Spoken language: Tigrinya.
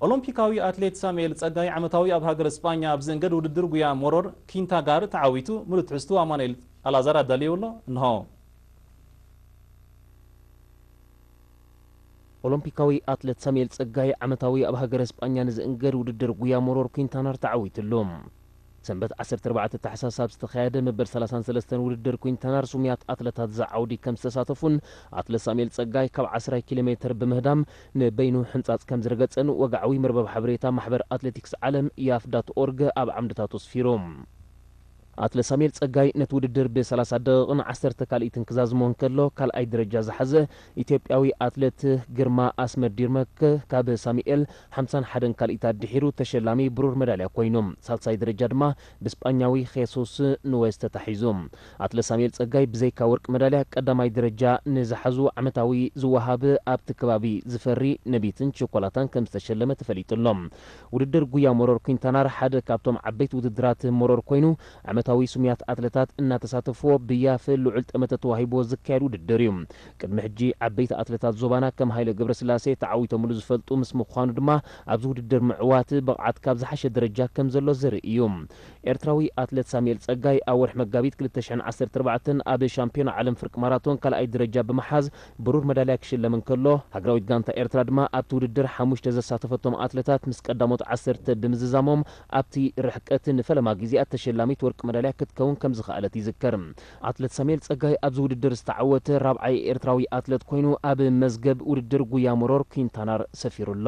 ኦሎምፒካዊ ኣትሌት ሳሙኤል ጸጋይ ዓመታዊ ኣብ ሃገረ ስጳኛ ኣብ ዝእንገድ ውድድር ጉያ ሞሮር ኪንታናር ተዓዊቱ። ምሉእ ትሕዝቱ ኣማኑኤል ኣልኣዛር ኣዳልዩ ኣሎ። እንሆ። ኦሎምፒካዊ ኣትሌት ሳሙኤል ጸጋይ ዓመታዊ ኣብ ሃገረ ስጳኛ ንዝእንገድ ውድድር ጉያ ሞሮር ኪንታናር ተዓዊትሉ። ሰንበት ዓሰርተ ኣርባዕተ ታሕሳስ ኣብ ዝተኻየደ መበል ሰላሳን ሰለስተን ውድድር ኪንታናር ስሙያት ኣትለታት ዝዓውዲ ከም ዝተሳተፉን ኣትሌት ሳሙኤል ጸጋይ ካብ ዓስራይ ኪሎ ሜትር ብምህዳም ንበይኑ ሕንጻጽ ከም ዝረገጸን ወግዓዊ መርበብ ሓበሬታ ማሕበር ኣትሌቲክስ ዓለም ያፍ ዳት ኦርግ ኣብ ዓምድታቱ ኣስፊሩ። ኣትሌት ሳሙኤል ጸጋይ ነቲ ውድድር ብ30 ደቂቕን ዓሰርተ ካልኢትን ክዛዝሞ እንከሎ፣ ካልኣይ ደረጃ ዝሓዘ ኢትዮጵያዊ ኣትሌት ግርማ ኣስመዲርመክ ካብ ሳሙኤል ሓምሳን ሓደን ካልኢታት ድሒሩ ተሸላሚ ብሩር መዳልያ ኮይኑ፣ ሳልሳይ ደረጃ ድማ ብስጳኛዊ ኼሱስ ኑዌስ ተታሒዙ። ኣትሌት ሳሙኤል ጸጋይ ብዘይካ ወርቂ መዳልያ ቀዳማይ ደረጃ ንዝሓዙ ዓመታዊ ዝወሃብ ኣብቲ ከባቢ ዝፈሪ ነቢትን ቸኮላታን ከም ዝተሸለመ ተፈሊጡ ኣሎ። ውድድር ጉያ ሞሮር ኪንታናር ሓደ ካብቶም ዓበይቲ ውድድራት ሞሮር ኮይኑ፣ ዓመታዊ ስሙያት ኣትለታት እናተሳተፍዎ ብያፍ ልዑል ጠመተ ተዋሂብዎ ዝካየድ ውድድር እዩ። ቅድሚ ሕጂ ዓበይቲ ኣትለታት ዞባና ከም ሃይለ ገብረስላሴ ተዓዊቶምሉ ዝፈልጡ ምስ ምዃኑ ድማ ኣብዚ ውድድር ምዕዋት ብቕዓት ካብ ዝሓሸ ደረጃ ከም ዘሎ ዘርኢ እዩ። ኤርትራዊ ኣትሌት ሳሙኤል ጸጋይ ኣብ ወርሒ መጋቢት ክልተ ሽሕን ዓሰርተ ኣርባዕተን ኣብ ሻምፒዮና ዓለም ፍርቂ ማራቶን ካልኣይ ደረጃ ብምሓዝ ብሩር መዳልያ ክሽለም እንከሎ፣ ሃገራዊት ጋንታ ኤርትራ ድማ ኣብቲ ውድድር ሓሙሽተ ዘሳተፈቶም ኣትለታት ምስ ቀዳሞት ዓሰርተ ብምዝዛሞም ኣብቲ ርሕቀት ንፈለማ ግዜኣ ተሸላሚት ወርቂ መዳልያ ክትከውን ከም ዝኸኣለት ይዝከር። ኣትሌት ሳሙኤል ጸጋይ ኣብዚ ውድድር ዝተዓወተ ራብዓይ ኤርትራዊ ኣትሌት ኮይኑ ኣብ መዝገብ ውድድር ጉያ ሞሮር ኪንታናር ሰፊሩ ኣሎ።